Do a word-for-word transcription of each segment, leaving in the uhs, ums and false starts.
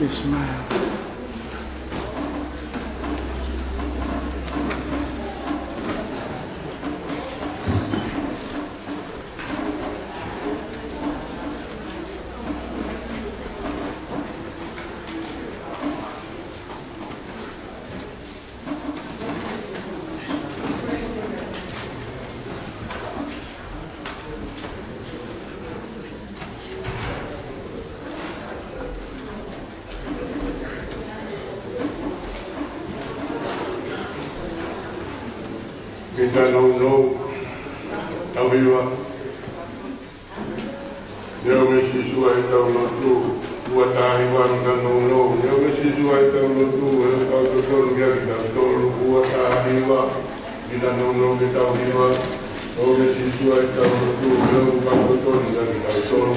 Ismael. Kita nounou, tau hiva. Leʻo mei Sīsū ʻa ʻetau lotu, ua taha hiva, kita nounou. Leʻo mei Sīsū ʻa ʻetau lotu, ʻe ʻoua ʻe totonu kiate kitautolu, ua taha hiva, kita nounou ke tau hiva. Leʻo mei Sīsū ʻa ʻetau lotu, ʻe ʻoua ʻe totonu kiate kitautolu.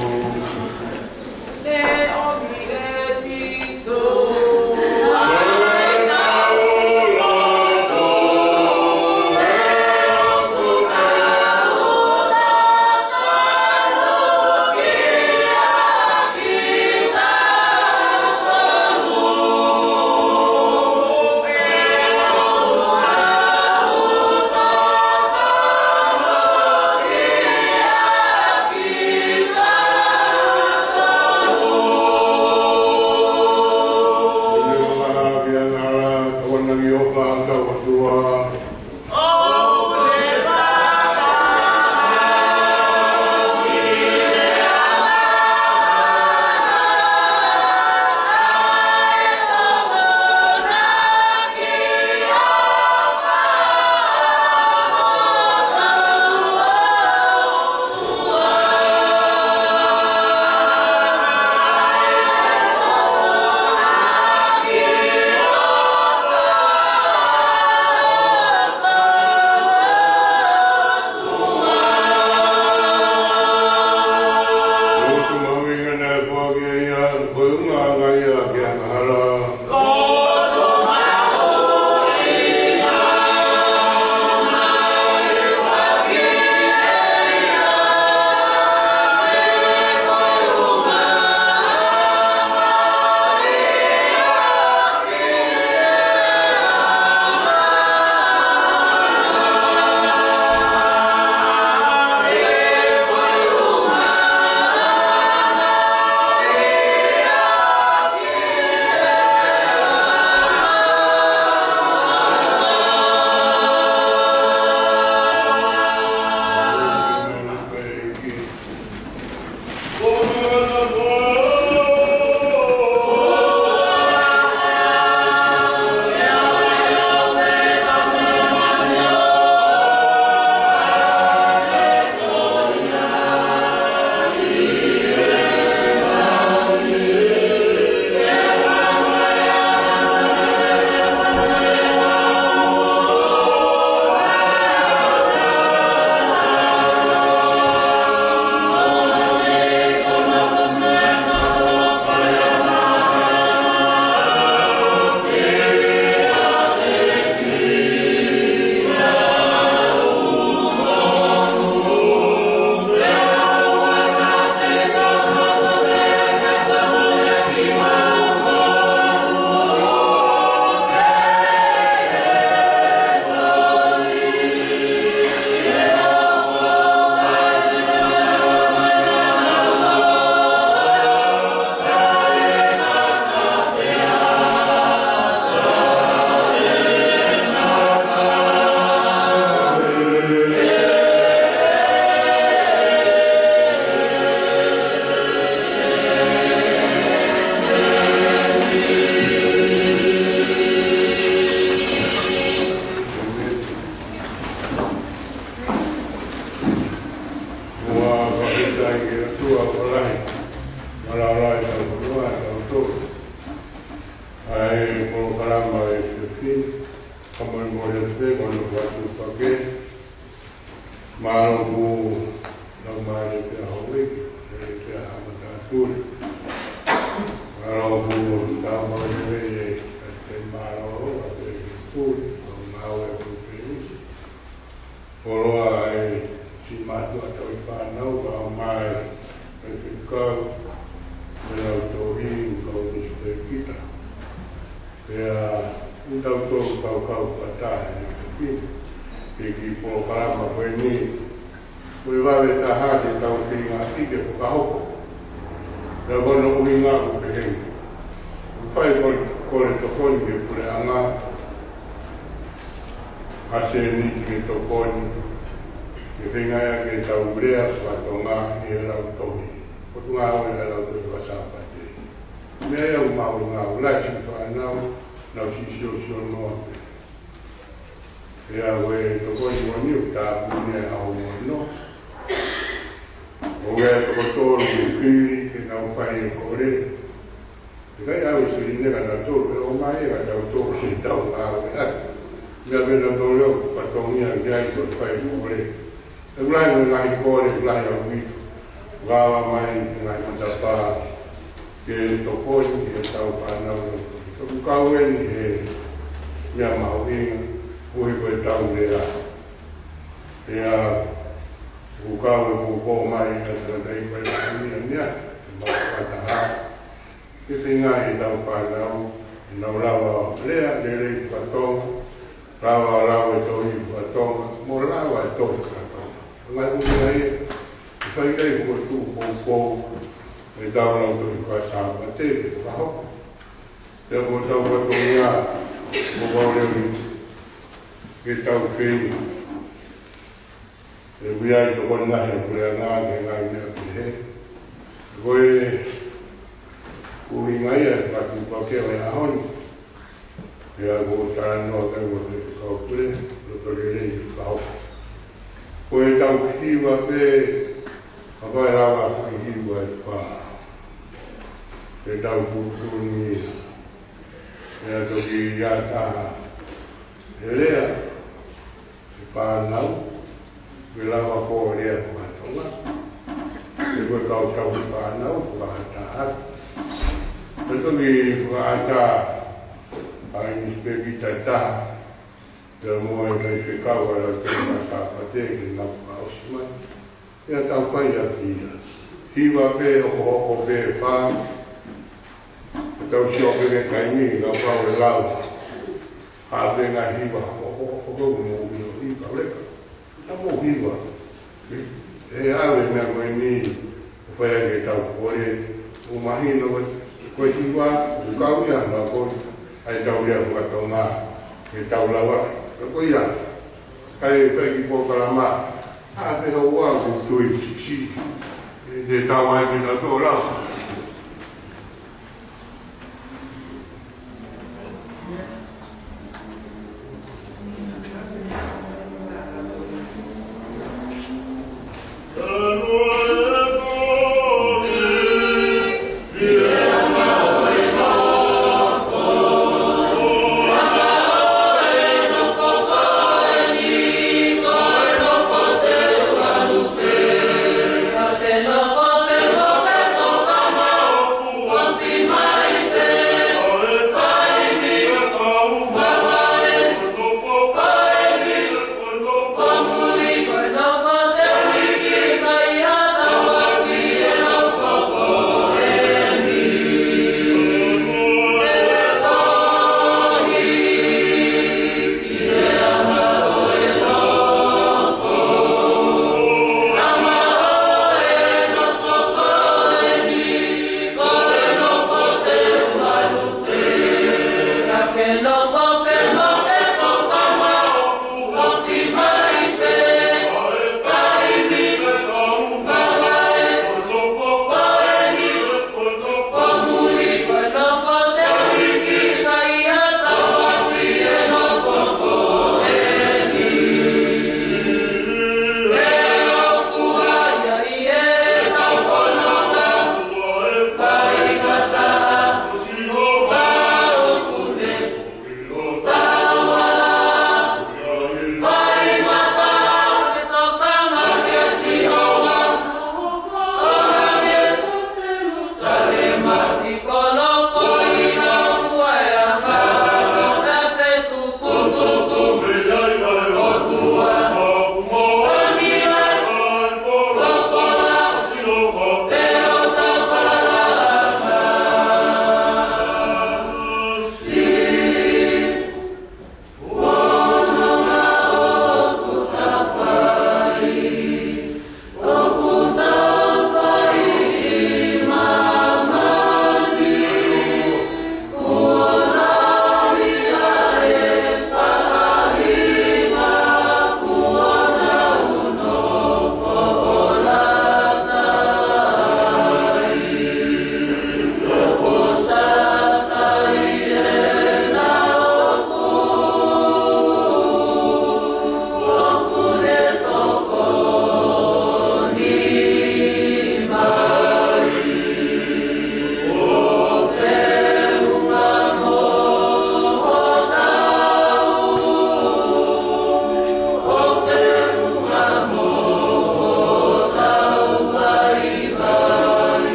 ʻa e polokalama ʻa e efiafi ni, ka molemole pē ko hono fakatuʻupakē. Mālō ʻoku laumālie pē ʻa houʻeiki, lelei pē ʻa haʻa matāpule. Mālō ʻoku tau maʻu e lelei ʻa e mālō ʻa e pule, ʻo ngāue ʻa e pule. Koloa e siʻi mātuʻa tauhi fānau, ʻa mai e fekau, mo e lau tohi, kau nisipēkita. Pea ʻi heʻetau tō kau kau pata e pini, ke ki polokalama ko eni, ko e vave taha ke tau feinga ʻi ke fakahoko. Pea ko hono ʻuhinga ʻoku pehē ni. ʻOku fai ko e kole tokoni ki he puleʻanga, ʻa e sēniti ke tokoni, ke feinga ia ke tau lea faka-Tonga ʻi he lau tohi. Ko e ngāue ʻa e lau tohi faka-Sāpate. Meʻa ia ʻoku mahuʻinga, ʻoku lahi siʻi fānau, nau siʻi siosio noa pē. Pea ko e tokoni moʻoni ʻoku tāpuni ʻa e ʻaho ni. ʻOku ʻi ai e toko tolu ʻoku fili ke nau fai e kole. ʻIkai ʻave silini ka nau tolu, ʻe ʻomai ʻe kinautolu ke tau ngāueʻaki. Meʻa pē nautolu ʻoku fatongia ki ai ko e fai e kole. ʻOku lahi mo e ngaahi kole, ʻoku lahi ʻaupito. Lava mai e ngaahi matapā ke tokoni ki heʻetau fānau. ʻOku kau eni he meʻa mahuʻinga, ʻuhi ko ʻetau lea. Pea ʻoku kau e poupou mai ʻa e tangataʻeiki ko e Laʻonia, ʻe mau fakataha. Ke feinga ʻetau fānau, ke nau lava lea lelei faka-Tonga, lava lau e tohi faka-Tonga, mo lava e tohi faka-Tonga. Ngaahi ʻuhinga ia, ʻe fai ki ai e fokotuʻu poupou ʻetau lau tohi faka-Sāpate ke fakahoko. Pea ko ʻetau fatongia, mo kau leo ni, ke tau feinga. ʻE ui ai tokoni lahi ʻa e puleʻanga ki he ngaahi meʻa pehē. Ko e ʻuhinga ia e fakatuʻupakē ʻo e ʻaho ni. Pea ʻoku ou talanoa ki ai mo e kau pule, loto lelei e kau. Ko ʻetau hiva pē, kapau ʻe lava ke hiva e fā. ʻEtau tuʻutuʻuni ia. Pea toki ʻi ai ha taha ʻe lea, e fānau, ke lava ko e lea faka-Tonga. Pea ko e kau tauhi fānau, fakataha. Pea toki fakaʻatā ʻa e nisipēkita ʻe taha, pea mo e kakai fekau ʻa e lau tohi faka-Sāpate ke nau fakaʻosi mai. Pea tau fai ʻaki ia. Hiva pē ʻo, ʻo, ʻo pē fā. Tau sio pē ki he taimi, kapau ʻe lau. Haʻu pē ngaahi hiva, ʻo, ʻo, ʻo, ʻo, mo ʻilo hiva leka. Naʻa mo hiva. ʻE ʻave meʻa ko eni, ʻo fai ʻaki ʻetau kole, ʻo mahino ko e, ko e hiva, ʻoku kau ia, ma ko e, ʻa ʻetau lea faka-Tonga, ke tau lau ʻaki. Ka ko ia, kae fai ki polokalama, ʻa pē hau ua ko tui sisi. ʻE te tau ai ki na tō lau.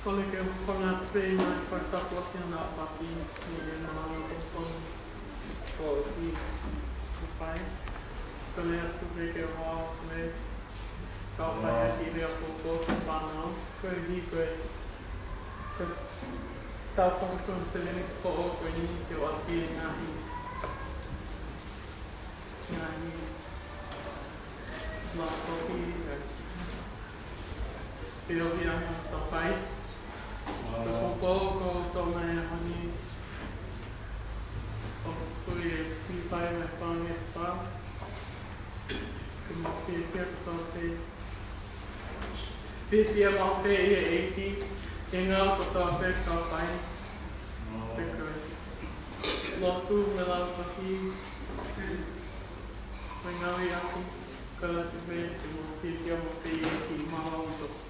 Kole ke u hūfanga atu pē ʻi he fakatapu ʻa Siana ʻApati, ʻi he mālō ʻo e tokoni kuo ʻosi ʻi fai. Kole atu pē ke u hao atu pē, kau fai ʻaki e lea ko ko ki he fānau. Ko e hiko e, ko e tau fakakonifelenisī ko ʻeni ke u ʻoatu e ngaahi, ngaahi mātoki, ngaahi Pea ʻoku ʻi ai ha takai. Ka ko ko ko tau mai honi. ʻOku ʻi ai e P five mo e F one S five. Ke mau fiefia kotoa pē. Fiefia maʻu pē ʻi he ʻEiki. ʻI he ngāue kotoa pē ka fai. Pea ko e lotu mo e lau paki. Mo e ngāueʻaki. Ka lau pē ke mau fiefia maʻu pē ʻi he ʻEiki ʻi māmani kotoa.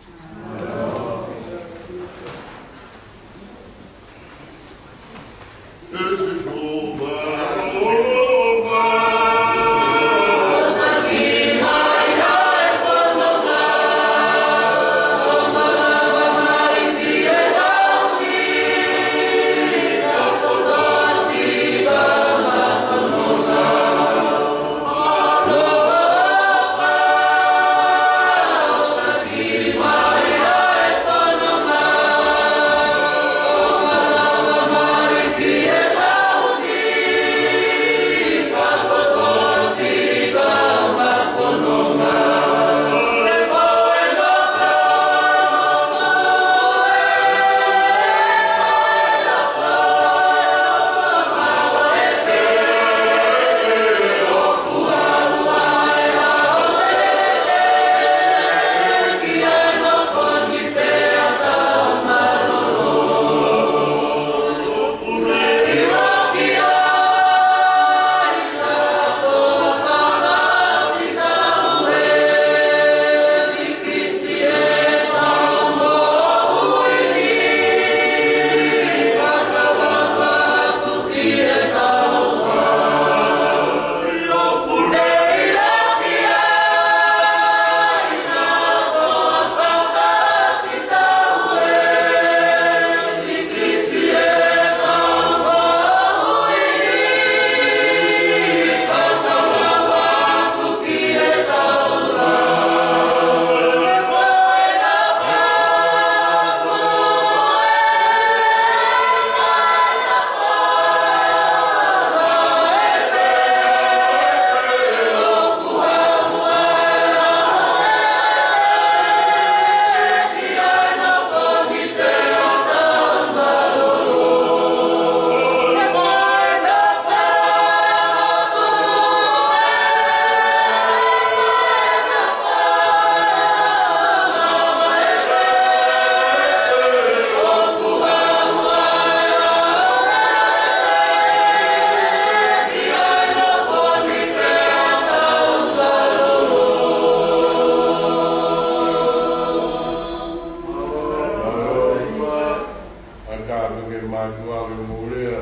Ata atu ke mātuʻa ke mōlia.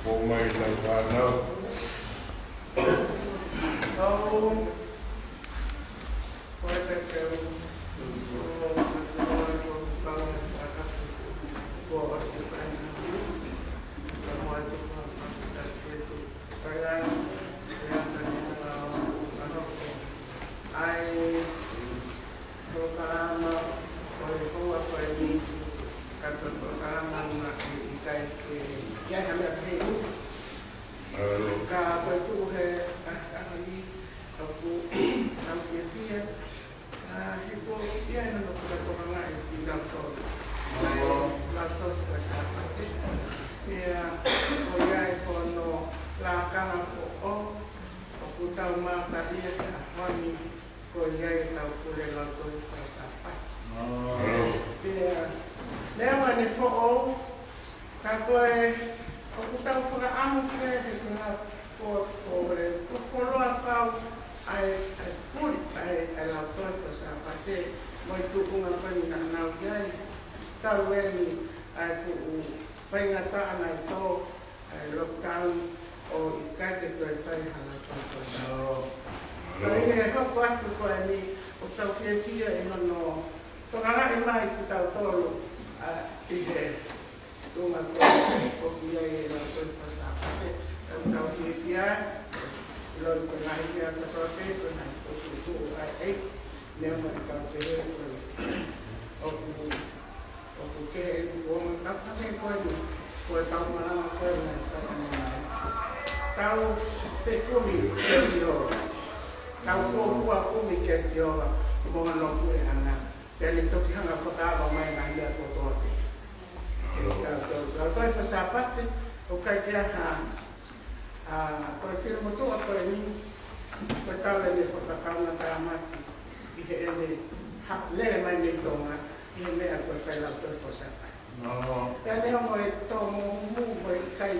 Ko mai ta fānau. ʻAi, polokalama ko e ʻi ai ha meʻa pehē ʻi muʻa. Ka ko e tuʻu he, ʻa, ʻa, ʻi, ʻoku, ʻoku fiefia. ʻA, he ko ia ʻi hono fakatokangaʻi kitautolu. Naʻe, kitautolu ko e Sāpate. Pea, ko ia ʻi hono lakanga foʻou, ʻoku tau mātā ia ki he ʻaho ni, ko ia ʻetau pule Lautohi Faka-Sāpate. Pea, leva ne foʻou, ka ko e, ʻoku tau fakaʻamu ki he, he ko e hā, ko, ko e, ko e koloa pau, ʻa e, ʻa e puli, ʻa e, ʻa e Lautohi Faka-Sāpate, mo e tuʻunga ko eni naʻa nau ʻi ai, talu eni, ʻa e kuo faingataʻa naʻe tō, ʻa e lockdown ʻo ʻikai ke toe fai ha Lautohi Faka-Sāpate. Ko ia ʻi he hoko atu ko eni, ʻoku tau fiefia ʻi hono tokangaʻi mai kitautolu, ʻa, ʻi he tuʻunga ko ē ʻoku ʻi ai e Lautohi Faka-Sāpate, ʻoku tau fiefia ai, ʻiloʻi ko e ngaahi meʻa kotoa pē, ko e ngaahi fokotuʻutuʻu ʻa e ʻEiki, meʻa mai kau pehē ko ē. ʻOku, ʻoku kehe e kuonga ka pehē ko eni, ko e kau malanga ko ē naʻe fakamanatu. Tau fekumi kia Sihova. Tau fuofua kumi kia Sihova, mo hono puleʻanga. Pea ne toki hanga ʻo fakaava mai ngaahi meʻa kotoa pē. Ka, ka, ka, ka, ko e Sāpate, ʻoku ʻikai ke ʻi ai ha, ʻa, ko e fili motuʻa ko eni, ko e talu eni e fakakaungatāmaki, ʻi heʻene ha-, lele mai mei Tonga, ʻi he meʻa ko e fai Lautohi Faka-Sāpate. Pea ne ongo e tō mo humu mo e ʻikai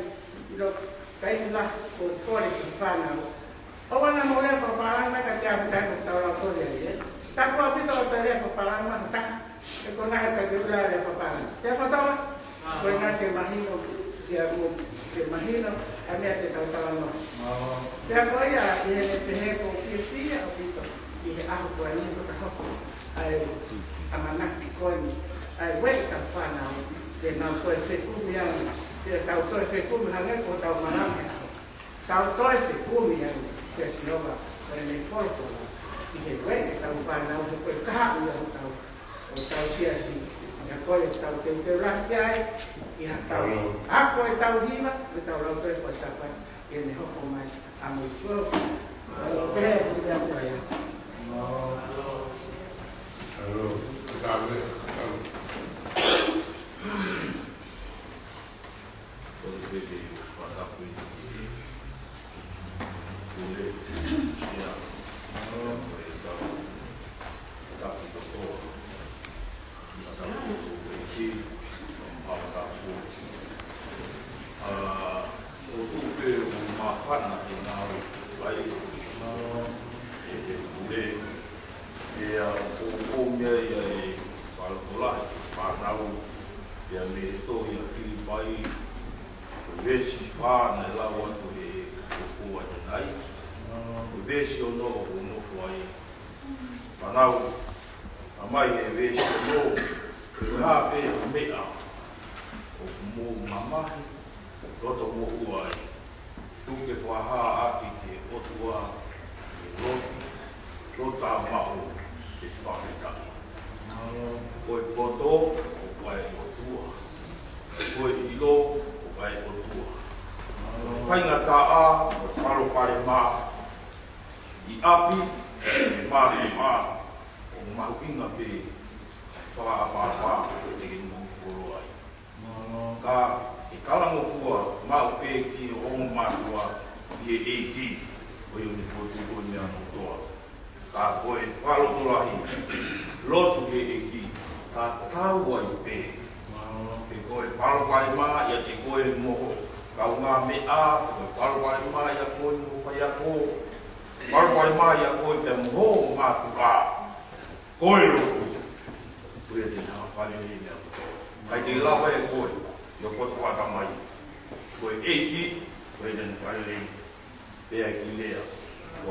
ʻilo kai la ko e kole ki he fānau. ʻOua naʻa mou lea fakapālangi mai ka te api tai mo tau lau kole ai, ē. Tapu ʻaupito ʻo te lea fakapālangi mai ha taha. He ko e ngaahi ka te ula lea fakapālangi. Te fatoa, ko e ngaahi ke mahino, ia mo, ke mahino, ʻa e meʻa te tau talanoa. Pea ko ia, ʻi heʻene pehē ʻoku fiefia ʻaupito, ʻi he ʻaho ko eni ʻoku fakahoko ʻa e ʻamanaki ko eni, ʻa e ueʻi ʻetau fānau, ke nau toe fekumi ange, ke tau toe fekumi hangē ko hotau malanga he ʻaho. Tau toe fekumi ange kia Sihova, ko ʻene folofola, ʻi he ueʻi ʻetau fānau, he ko e kahaʻu ia hotau, hotau siasi, ʻa ia ko ē ʻoku tau teuteu lahi ki ai, ʻi haʻatau ako ʻetau hiva, mo ʻetau Lautohi Faka-Sāpate, ʻi heʻene hoko mai ʻa Motuʻa. Pehē, pehē, pehē. ʻA, ʻo tuʻu pē ʻo māfana ʻi he ngāue ʻa e, ʻe he pule. Pea ʻoku ou meʻa ia e palopalema ʻa e fānau, pea mei he tohi ʻa Filipai, ko e veesi fā naʻe lau atu ʻe he ʻOtua ʻanenai. Ko e veesi ono ʻoku nofo ai. Fānau, ʻomai e veesi ono, ko e hā pē ha meʻa ʻoku mou mamahi, loto moʻua ai, tuku ke fakahā ʻaki ki he ʻOtua, ʻi he lotu, lotu tāmaʻu, ke fakafetaʻi. Ko e poto, ʻoku ʻa e ʻOtua. Ko e ʻilo, ʻoku ʻa e ʻOtua. Faingataʻa, ʻo palopalema, ʻi ʻapi, ʻi mātuʻa, ʻoku mahuʻinga pē, fakaʻapaʻapa, ʻe te ke mou kolo ai. Ka ʻe talangofua maʻu pē ki he ongo mātuʻa ʻi he ʻEiki, ko e ʻikai ko e tuku meʻa kotoa. Ka ko e fakalotolahi, lotu ki he ʻEiki, ka tau ai pē. Pe ko e palopalema ʻiate koe mo ho kaungāmeʻa, pe ko e palopalema ʻiate koe mo ho faiako, palopalema ʻiate koe pea mo ho mātuʻa. Ko e lotu, ko ia te ne hanga ʻo fakalelei meʻa kotoa. ʻIkai te lava ʻe koe, ʻio ko e ʻOtua mai. Ko e ʻEiki, ko ia te ne fakalelei. Pea ki lea. Ko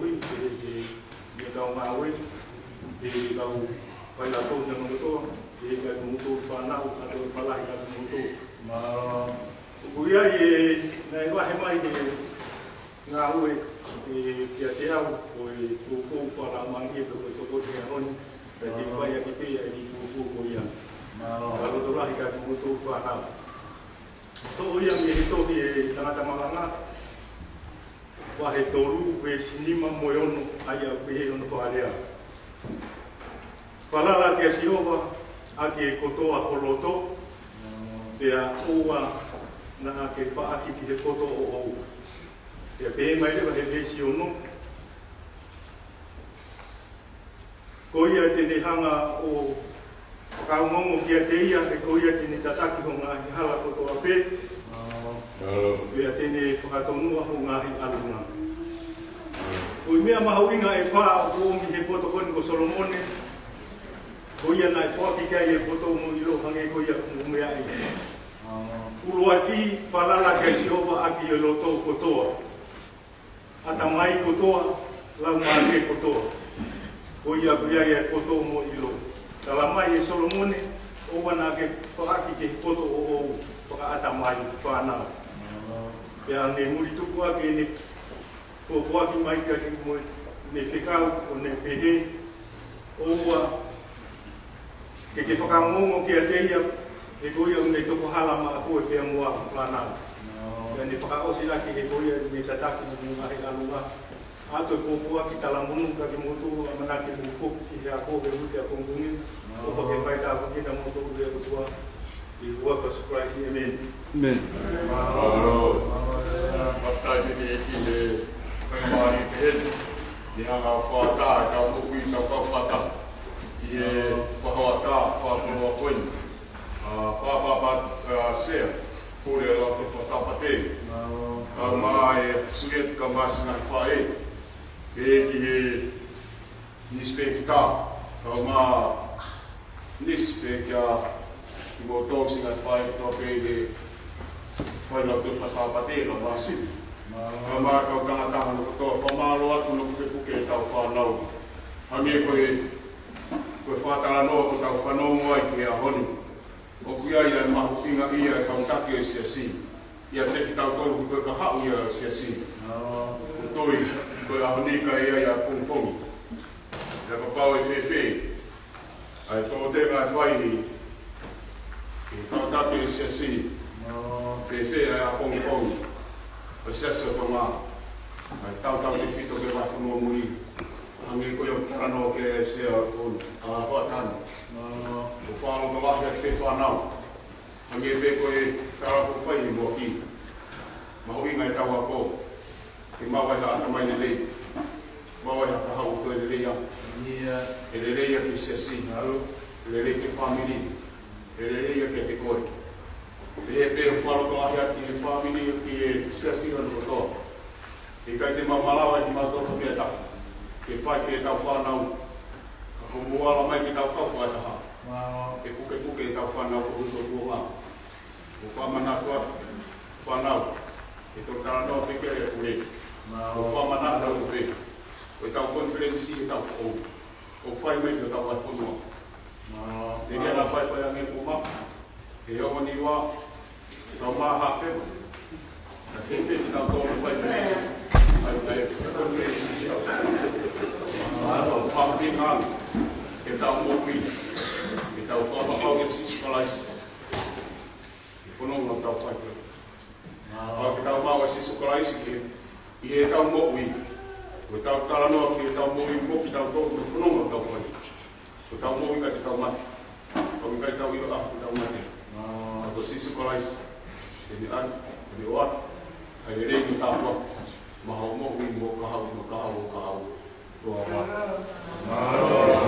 tohi, pehē ki he kau ngāue, ki he kau failaulau ʻi he ngaahi kotoa, ki he kau mōtō fānau, kae ʻumaʻā e kau mōtō. Mālō. ʻOku ʻi ai e, naʻe vahe mai e ngāue, ē, kiate au, ko e kuo u fakamālō ʻi he toko toko te aho ni, kae fai ʻaki pē ʻa e kiʻi kuo ko ia. Mālō. Ka loto lahi ki he kau mōtō fānau. Toʻo ia mei he tohi ʻa e Tangata Malanga, vahe tolu, veesi nima mo e ono, ʻa ia ʻoku pehē hono fakalea. Falala kia Sihova ʻaki e kotoa ho loto, pea ʻoua naʻa ke paʻaki ki he poto ʻoʻou. Pea pehē mai leva he veesi ono, ko ia te ne hanga ʻo fakaongoongo kiate ia, he ko ia te ne tataki ho ngaahi hala kotoa pē, pea te ne fakatonua ho ngaahi ʻalunga. Ko e meʻa mahuʻinga ʻe fā ʻoku ʻomi he poto ko eni ko Solomone, ko ia naʻe foaki ki ai e poto mo e ʻilo hangē ko ia ʻoku mou meaʻi. ʻUluaki, falala kia Sihova ʻaki e loto kotoa, ʻatamai kotoa, laumālie kotoa. Ko ia ʻoku ʻi ai e poto mo e ʻilo. Talamai ʻe Solomone, ʻoua naʻa ke paʻaki ki he poto ʻoʻou, fakaʻatamai, fānau. Pea ne muli tuku ʻaki ʻene pōpoaki mai kiate kimoutolu, ne fekau, ʻo ne pehē, ʻoua ke ke fakaongoongo kiate ia, he ko ia ʻoku ne toko hala maʻa koe pea mo au, fānau. Pea ne fakaʻosi ʻaki, he ko ia ʻoku ne tataki mo e ngaahi ʻalunga. ʻA e pōpoaki talamonū kiate kimoutolu, ʻamanaki ke mou foki ki he ako, he uike ʻapongipongi. ʻOfa ke fai tāpuekina kimoutolu ʻe he ʻOtua. ʻI he huafa ʻo Sīsū Kalaisi, ʻēmeni. ʻĒmeni. Mālō. Mālō. Fakafetaʻi ki he ʻEiki he faingamālie ko eni. Ne hanga ʻo fakaʻatā ʻetau moʻui, ʻetau kau fakaʻatā. ʻI he fakaʻatā, fakaʻatā ko eni. ʻA, fakaʻatā, ʻa, Sea, Pule ʻo e Lautohi Faka-Sāpate. Mālō. Kae ʻumaʻā e Sulieti kae ʻumaʻā siʻi ngaahi faʻē. Pea ki he Nisi pē kita, kae ʻumaʻā Nisi pē kia kimoutolu siʻi ngaahi faʻē kotoa pē ʻi he Lautohi Faka-Sāpate, kae ʻumaʻā siʻi. Kae ʻumaʻā e kau tangata hono kotoa, fakamālō atu hono pukepuke ʻetau fānau. Hangē ko e, ko e fakatalanoa kuo tau fanongo ai ki he ʻaho ni. ʻOku ʻi ai e mahuʻingaʻia e kau taki ʻo e siasi. ʻIate kitautolu ko e kahaʻu ia ʻo e siasi. ʻOku ou tui, ko e ʻaho ni ka ʻi ai ʻapongipongi. Pea kapau ʻe fēfē ʻa e tōtenga ʻe fai ʻe he kau taki ʻo e siasi. Fēfē ʻa e ʻapongipongi ʻo e siasi ʻo Tonga. ʻA e tautautefito ki he vahefonua muli. Hangē ko ia ʻoku talanoa ki ai e sea ʻo, ʻa, Hoatani. ʻOku fakalotolahi ʻa e fānau. Hangē pē ko e tala kuo fai he muʻaki. Mahuʻinga ʻetau ako. Ke maʻu ai ha ʻatamai lelei. Maʻu ai ha kahaʻu ʻoku toe lelei ange. ʻIo. Ke lelei ange ki he siasi. Mālō. Ke lelei ki he fāmili. Ke lelei ange kiate koe. Pehē pē ʻoku fakalotolahi atu ki he fāmili, ki he siasi hono kotoa. ʻIkai te mau malava ʻe kimautolu ha meʻa ʻe taha ke fai ki heʻetau fānau. Ka ko hoʻomou ala mai ke tau kau fakataha. Mālō. Ke pukepuke ʻetau fānau koeʻuhi ko e tuʻunga. ʻOku ou fakamanatu atu, fānau, ʻe toki talanoa pē ki ai ʻa e pule. Mālō. ʻOku ou fakamanatu atu pē, ko ʻetau konifelenisi ʻi heʻetau foʻou, ʻoku fai mai ki hotau vahefonua. Mālō. Te ke na faifai ange ʻo maʻu. He ongo Niua, tau maha fewa. Naʻe fēfē kitautolu fai mai. ʻAi, ʻai, konifelenisi ki au. Mālō. Fakapinga ange ʻetau moʻui. ʻEtau fakapapau kia Sīsū Kalaisi. Ke fononga ʻetau fai. Mālō. Ke tau maʻu ʻa Sīsū Kalaisi ke, ʻi heʻetau moʻui. Ko ʻetau talanoa ki heʻetau moʻui mo kitautolu, ke fononga ʻetau fai. Ko ʻetau moʻui ʻikai te tau mate. Tau ʻikai tau ʻilo ʻaho te tau mate. Mālō. Ka ko Sīsū Kalaisi, ʻe ne ʻai, ʻe ne ʻoatu ʻa e lelei mo e tāpuaki. Maha moʻui mo kahaʻu, mo kahaʻu, mo kahaʻu. Tua wa. Mālō.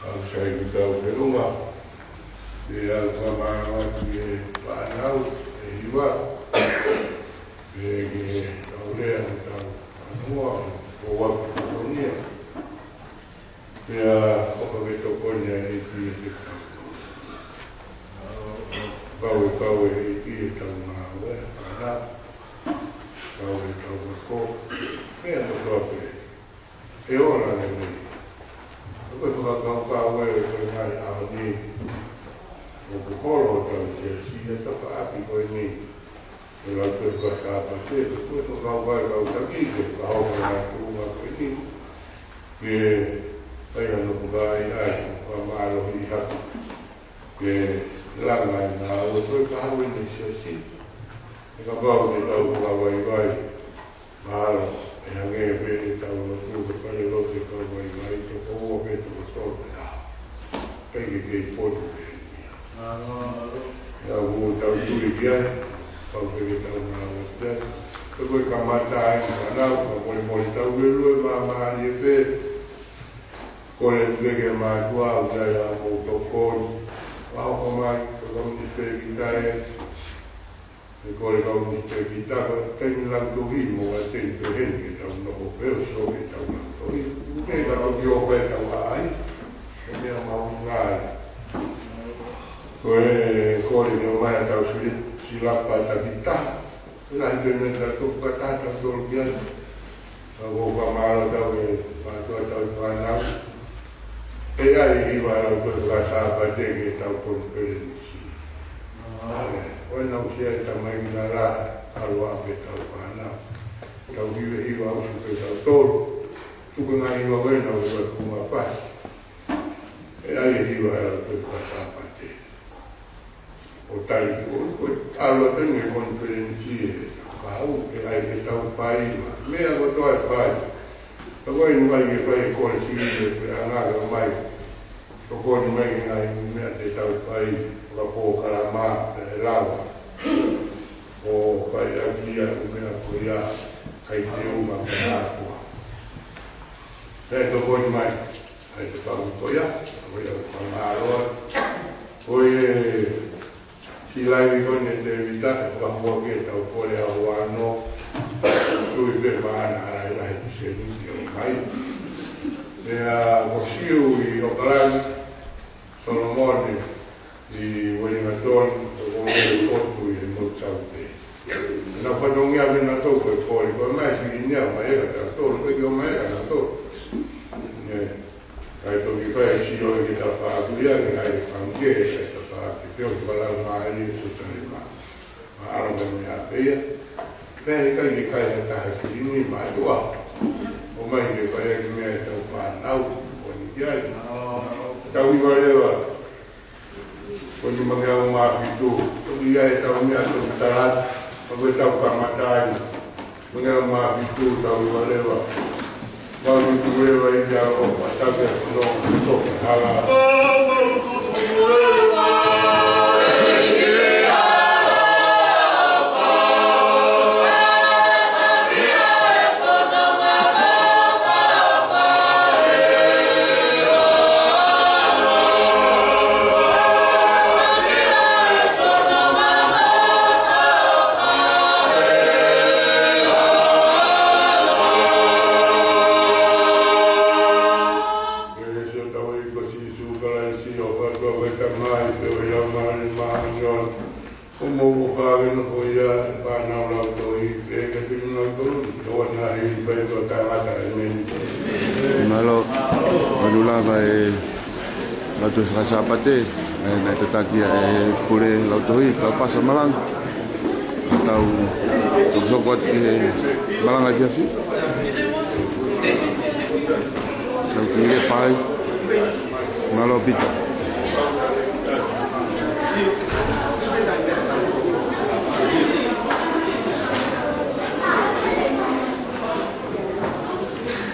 Au sai ki tau ke lunga. Ke au ka mālō atu e fānau, e hiva. Ke ke tau lea mo tau anua, ko wau ki Kolonia. Pea ʻoka ke tokoni ʻa e ʻEiki ʻi he tau. Kau e kau e ʻEiki ʻi he tau ngāue, ʻana. Kau e tau ako. Pea mo tau pē. ʻE ola lelei. Ko e fakakaukau ē ko e ngaahi ʻaho ni. ʻOku holo hotau siasi he tafaʻaki ko eni. ʻE lau pē ko e Sāpate, ko e fakakaukau ʻa e kau taki ke fakahoko e ngaahi tuʻunga ko eni. Ke ʻai hano pukai ai, fakamālohi hake. Ke langa e ngāue ko e kahaʻu ʻene siasi. ʻE kapau te tau fakavaivai. Mahalo, ʻe hangē pē ʻetau lotu ko e fale lotu ʻa e kau vaivai, toko ua pe toko tolu ʻe taha. Pea ke kei poto pē ia. ʻE au ʻoku tau tui ki ai, pau pē ke tau ngāue ki ai. Ko e kamata ai, fānau, ka molemole tau lue lue māmālie pē. Kole pē ke mātuʻa, ʻoku ʻi ai haʻamou tokoni. Pea ʻoka mai, ko e kau nisipēkita ē. ʻE kole kau nisipēkita ko e taimi lau tohi mo e taimi pehē ni ke tau nofo pē ʻo sio ke tau lau tohi. ʻOku kei ka toki ʻo pē tau haʻai. Ko e meʻa mahuʻinga ia. Ko e kole ke ʻomai ʻa e tau sili-, silapa takitaha. ʻE lahi pē meʻa tau toki fakataha tau tolu ki ai. Ka ʻoku ou fakamālō atu ki he mātuʻa ʻo e fānau. ʻE ʻi ai e hiva ʻa e lau ko e fakasāpate ki he tau konifelenisi. ʻAle, ko ena ʻoku ʻi ai e tamai mei Nala. ʻAlu ā pē ʻetau fānau. Tau hivehiva ʻosi pē tautolu. Tuku e ngaahi hiva ko ena ʻo e ʻOtua ʻoku mafai. ʻE ʻai e hiva ʻa e ʻOtua ʻi he Sāpate. ʻO tali ko, ko e ʻalu atu eni e konifelenisi ʻe kau, ʻe ʻai ke tau fai e meʻa kotoa ʻe fai. Ka ko e ʻuhinga ke fai e kole sivile pea ngāue mai. Tokoni mai ki he ngaahi meʻa te tau fai, fakapolokalama, ʻe lava. ʻO fai ʻaki ʻa e meʻa ko ia, ʻikai te u ma meʻa ʻa e ʻOtua. Pea tokoni mai, ʻai ke tau ko ia, ko ia ʻoku mālō. Ko e Siʻi laivi ko eni ʻa Tēvita, ʻe fakahoko ke tau kole ʻa hono tui pē maʻana ʻa e lahi ki seni ki o mai. Pea ko Siu ʻi ʻOkalani, Solomone ʻi Uelingatoni, ko e koto ʻi he motu Saute. Naʻa fatongia me naʻa tau ko e kole, ko e mai sini nia mai ʻa tautolu, ko e ki o mai ʻa nautolu. Ne, ʻai toki fai e sio ʻi he tafaʻaki ia, ke ʻai fanga ke, ʻai tafaʻaki, te o ki wala ma ai e Selusalema. Ma alo me me a pea. Pea ʻikai ke kai ha taha sini ma tua. ʻO mai ke fai ʻaki meʻa ʻe tau fānau, ʻo ni ki ai. Tau hiva leva. Ko e nima ngeau mā fitu, toki ʻi ai ʻetau meʻa toki tala, ka ko ʻetau kamata ai. Nima ngeau mā fitu, tau hiva leva. Mau tutu leva ʻi he ʻao, ʻa tau ke ʻono, toki hala. Ko mo ko fāveno ko ia e fānau lautohi, pe ke pili nau tolu, ko wana hei pai ko tangata e meni. Mālō, anu lava e lautohi fakasāpate, e, naʻe tataki ʻe he pule lautohi, kau pasa malanga. Ka tau, tau soko atu ki he malanga ki afi. Tau ki he pai. Mālō Pita.